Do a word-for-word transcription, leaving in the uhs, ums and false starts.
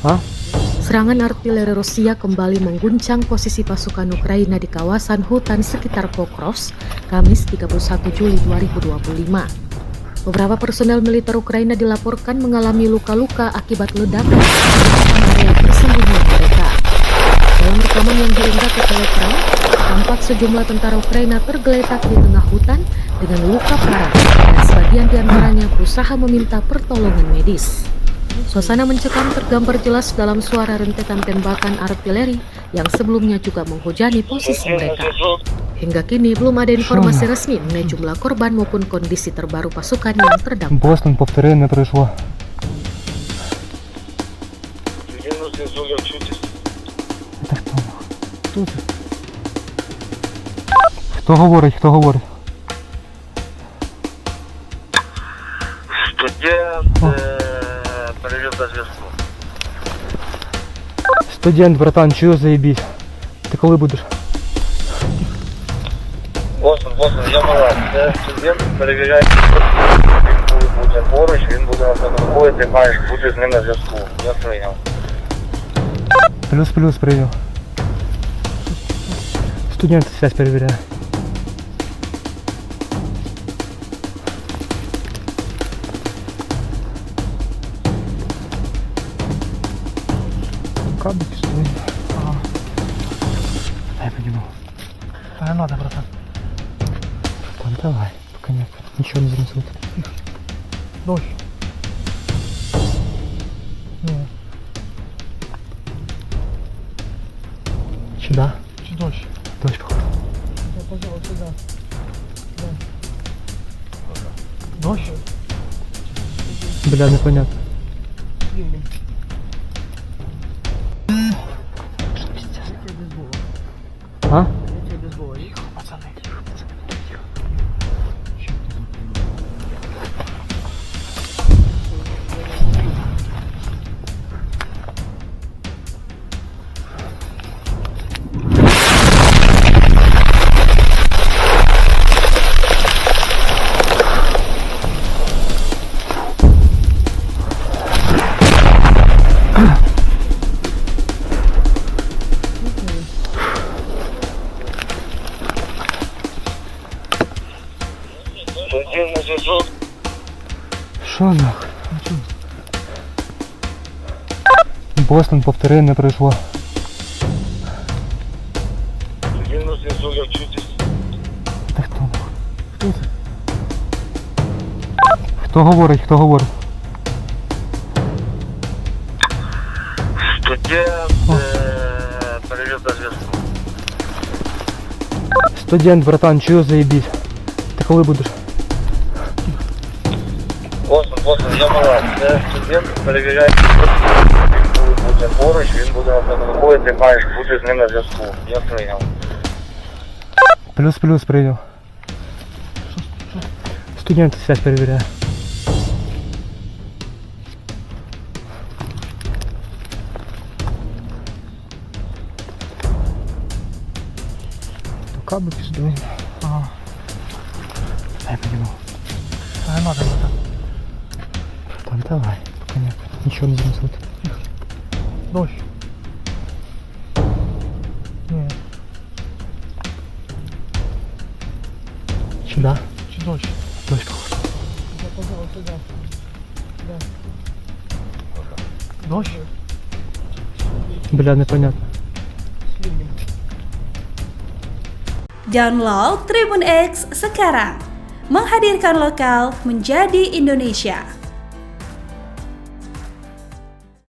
Hah? Serangan artileri Rusia kembali mengguncang posisi pasukan Ukraina di kawasan hutan sekitar Pokrovsk, Kamis, tiga puluh satu Juli dua ribu dua puluh lima. Beberapa personel militer Ukraina dilaporkan mengalami luka-luka akibat ledakan di area persembunyian mereka. Dalam rekaman yang diunggah ke Telegram, tampak sejumlah tentara Ukraina tergeletak di tengah hutan dengan luka parah, dan sebagian di antaranya berusaha meminta pertolongan medis. Suasana mencekam tergambar jelas dalam suara rentetan tembakan artileri yang sebelumnya juga menghujani posisi mereka. Hingga kini belum ada informasi resmi mengenai jumlah korban maupun kondisi terbaru pasukan yang terdampak. Бостон, повторение произошло. Это кто? Кто ты? Хто говорить, хто говорить? Студент, О. Е, перевів на зв'язку. Студент, братан, чё заебись? Ты коли будеш? Бостон, Бостон, я Марат. Це студент, перевіряє, коли буде поруч, він буде нас виходити, маєш бути з ним на зв'язку. Я прийняв. Плюс-плюс, прийняв. Студент связь перевіряє. Кабель, что ли? Ага. Дай подниму. А, надо, братан. Там давай, пока нет. Ничего не занесут. Дождь. Не. Сюда. Чё дождь? Дождь, походу. Да, пожалуйста, да. Да. Дождь? Бля, непонятно. Сильный. А? Пацаны. Що нахуй? Бостон, повторение произошло. Та хто нахуй? Хто це? Хто говорить, хто говорить? Студент, О. Е, перевів на зв'язку. Студент, братан, чё заебись? Ты коли будеш? Бостон, Бостон, я Марат. Це студент, перевіряє, коли буде поруч, він буде нас виходити, маєш бути з ним на зв'язку. Я прийняв. Плюс-плюс, прийняв. Студент связь перевіряє. Пока бы пиздуем. Ага. Дай подниму. Дай надо, надо. Там давай, пока нет. Ничего не занесут. Дождь. Нет. Сюда. Сюда. Дождь, походу. Да, пожалуйста, да. Да. Дождь? Бля, непонятно. Сильный. Download Tribun X sekarang. Menghadirkan lokal menjadi Indonesia.